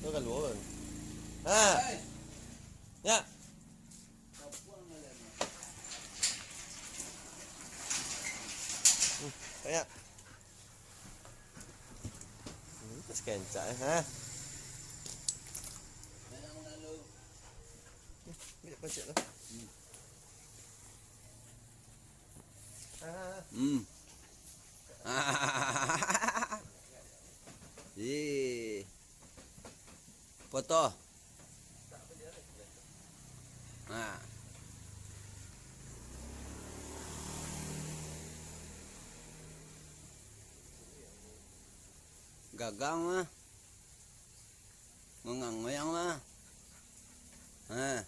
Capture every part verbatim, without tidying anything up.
Tu kalua kan. Ha. Ya. Hmm, ya. Hmm, terus kencak, eh, ha. Hmm, banyak pacik lah. Hmm. Ah. Hmm. Ih. Foto. Nah. Gagang mah. Ngoyang-ngoyang mah. Hah.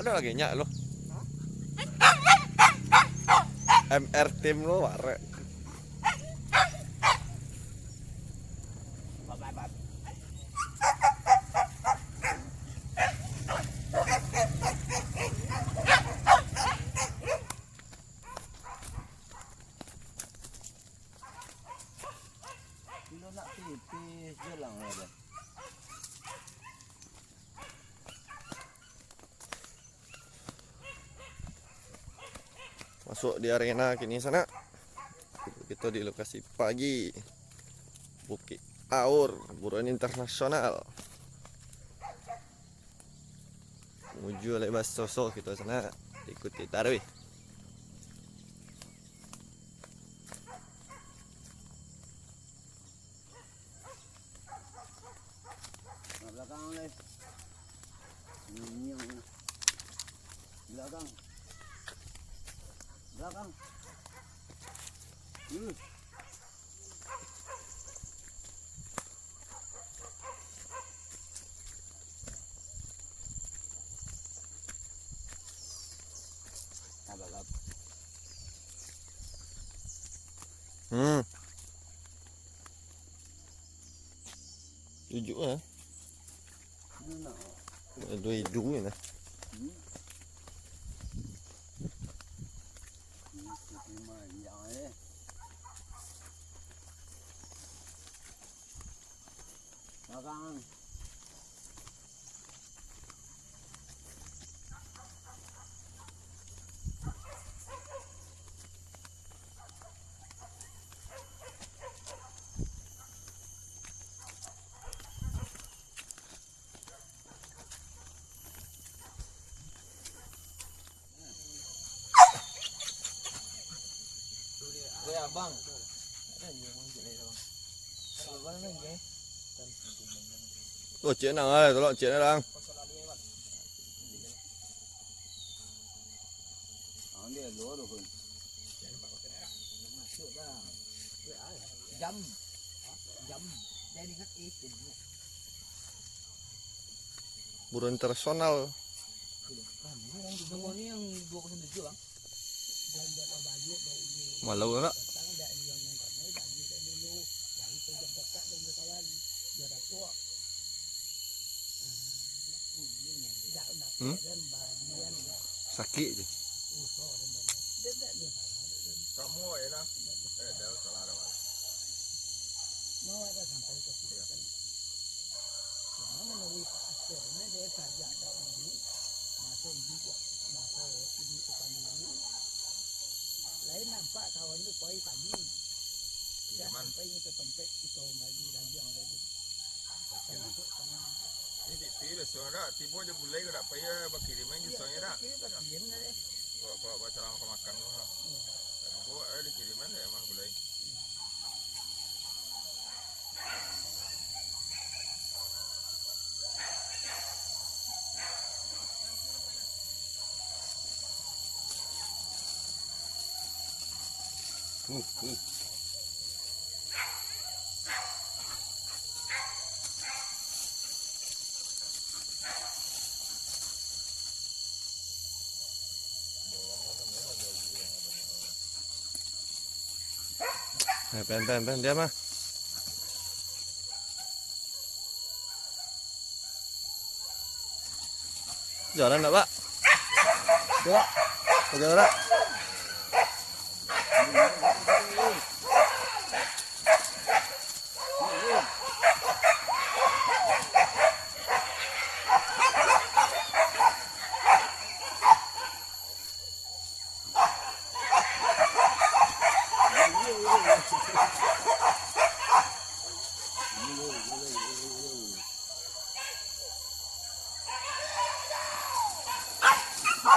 Ado lagi nyak lo. M R Team lo barek. Kilo nak pipis je lah, ada. Masuk di arena kini sanak. Kito di lokasi pagi. Bukik Aur, buruan internasional. Manuju lai basoso kito sanak. Ikuti taruih. Nah, belakang, leh. Nyinyang, nah. Belakang. Belakang. Hmm. Tabagap. Hmm. Tujuh lah. Duo hidung ni lah. Oh, cik nang ai, tolong cik nang. Jam. Jam. Buruan internasional. Nomor ni yang dua kosong tujuh, Bang. Malau nak. Hmm? Sakik je. Lain nampak kawan tu pai pagi. Dak sampai nyo ka tampek kito bagi dagiang tadi. Ini tipi biaso dak, tibo jo gulai ko dak payah bakirim aja. Iyo, biaso dak? Bakirim, bakirim dah deh. Bawa, bawa, bawa calang makan-makan tu ha. Iyo. Dak tibo, eh, dikirim aja mah gulai. Eh, pen, pen, pen, diam ah. Jalan dak, Pak? Dak. Jalan dak?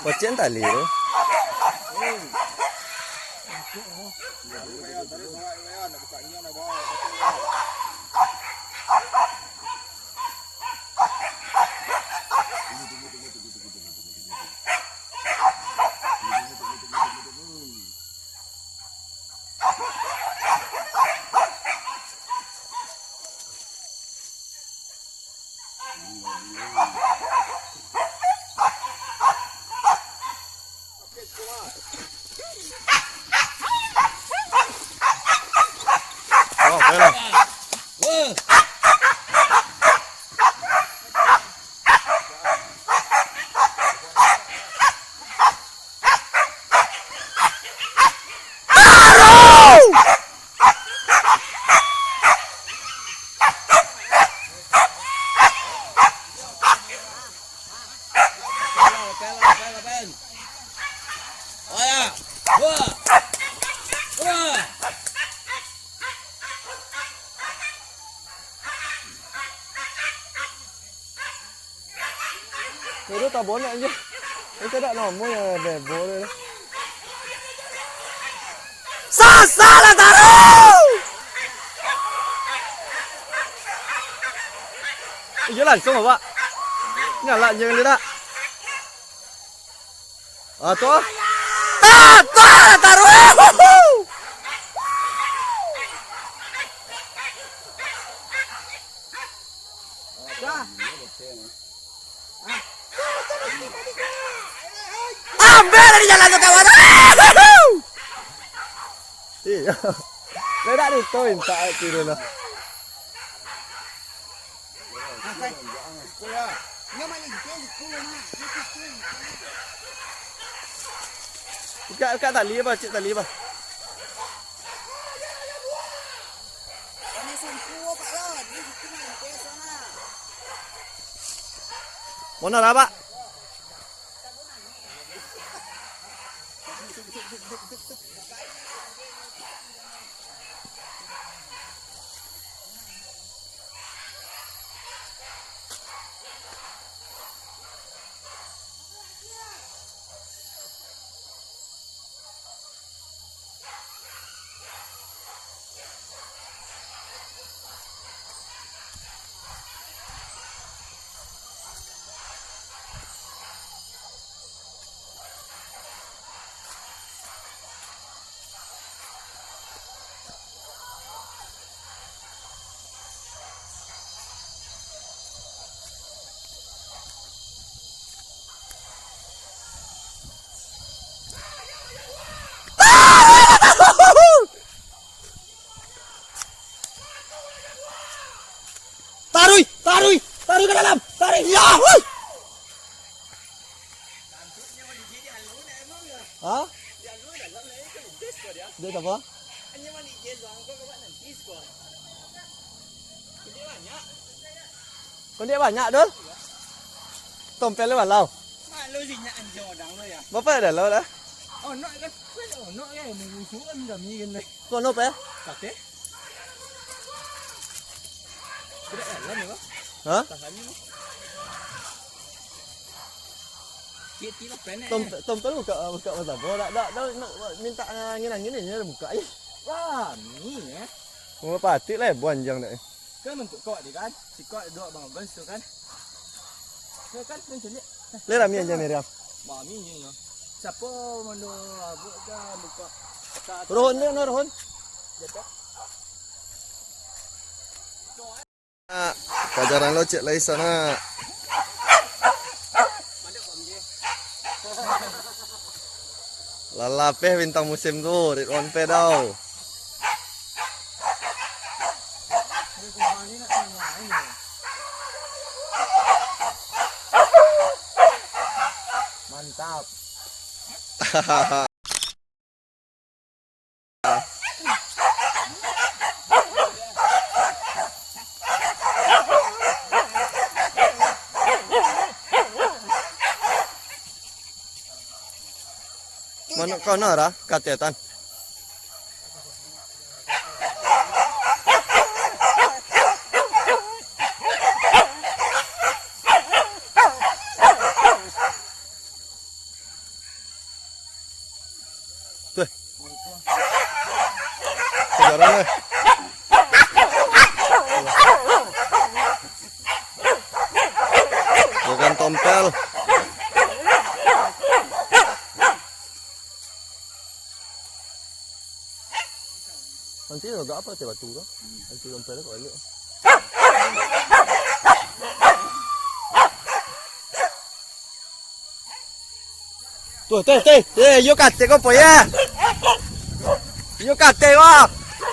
Pacik tali tu. Oh, apolah. Itu tak bonak je. Itu tak namo ya bebo tu. Sasalah taruh. Iyo langsung, Pak. Nyalak je lidah. Ah, tu. Ah, tu lah taruh. Ambil dari jalan tu, kawan. Iyo. Ledak di tu, minta tiru lah. Buka, buka tali apa, cik tali apa? Mana lah, Pak? Taruih, taruih, taruih ka dalam. Taruih. Ya, hui. Ha? Dia siapa? Kondiak banyak, Dul. Tompel tu balau. Malu sinyak anjing orang tu ya. Bapa dah lau dah? Oh, nak kan? Oh, nak kan? Musuh kan kami kan. Kono pe? Kate? Tidak dalam ya, Pak? Ha? Tahan ni, Pak. Cik, tilah penek. Tom, tompel buka, buka masa apa? Dak, dak, dak, nak minta angin-angin ni, dia buka. Ih. Wah, ni ya. Oh, patik lah, buanjang dak. Kan untuk kau dia kan? Si kau duduk bang Gon tu kan? Ya kan, ni celiak. Leh rami aja ni, Riam. Mami ni, ya. Siapa mando abuk ka buka? Rohon ni, no, Rohon. Jatuh. Ah, kajaran lo cek lai sana. Lalapeh bintang musim tu, Ridwan Pedau. Mantap. Manuk kau no, Ra? Katetan. Tuh. Kejaran, eh. Bukan tompel. Nanti agak apa teh batu tu? Nanti tompel tu balik. Tuh, teh, teh, teh, yo katek ko po ya. Yo katek ko.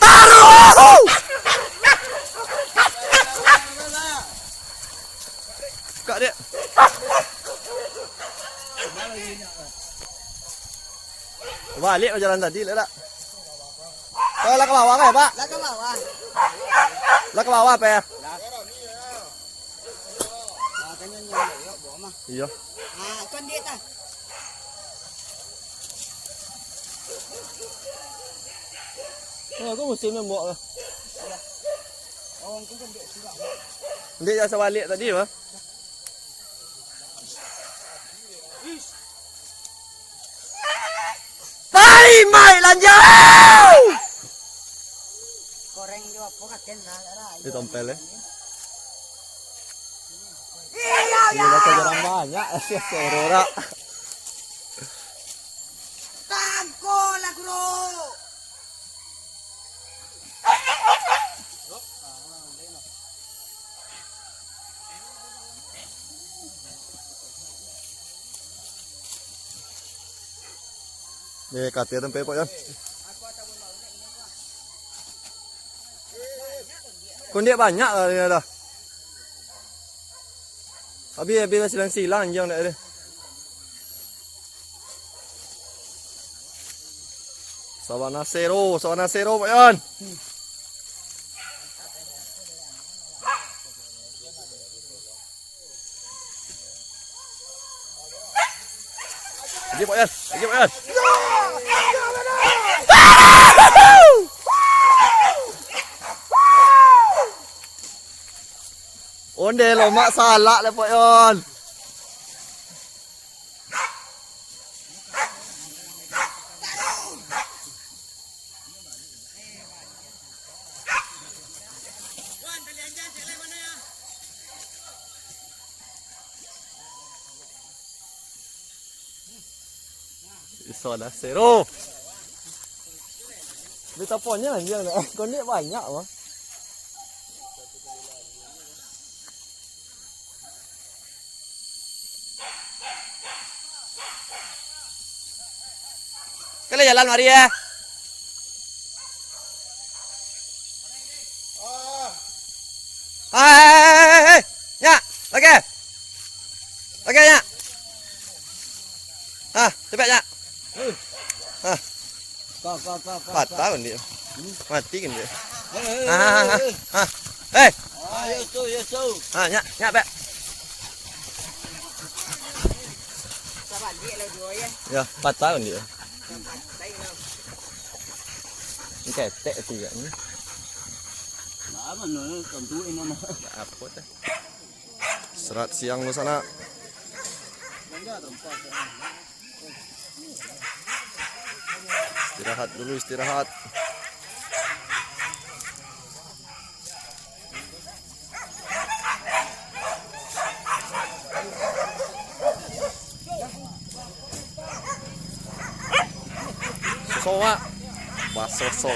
Taruh! Kak dia. Balik jalan tadi lah, dak? Oh, lah ka bawah kan, Pak? Lah ka bawah. Lah ka bawah, Pak, ya? Lah. Nah, kan yang nyamuk, yuk, bawa mah. Iya. Nah, kan dia tah. Oh, aku musim yang bawa lah. Iya. Oh, aku kan dia sudah. Dia jasa balik tadi, Pak. Pai, mai, lanjau! Koreng jo apo kaken lah, lah. Di tompel, eh. Iya, iya. Ini lah jarang banyak, sih, sih, ora. Tangko lah, bro. Ni katia tempe, Pak Yan. Kondiak banyak lah dia dah. Habis, habis lah silang-silang anjing dah dia. Sabana Sero, Sabana Sero, Pak Yan. Aja, Pak Yan. Aja, Pak Yan. Onde lomak salak le, Pak Yan. Iso lah, Sero. Beta punya anjing nak. Kau ni banyak, mah. Kalian jalan mari ya. Hai, hai, hai, hai. Nyak, lagi. Lagi, Nyak. Ah, cepat, Nyak. Ah. Patah kan dia. Mati kan dia. Ah, ah, ah, ah. Eh. Ayo, tu, yo, tu. Ah, Nyak, Nyak, Bek. Ya, patah kan dia. Ini ketek sih, Kak, ini. Nah, mana, tentu ini, nah. Apa teh? Serat siang lu sana. Istirahat dulu, istirahat. Soso, Mak. Basoso.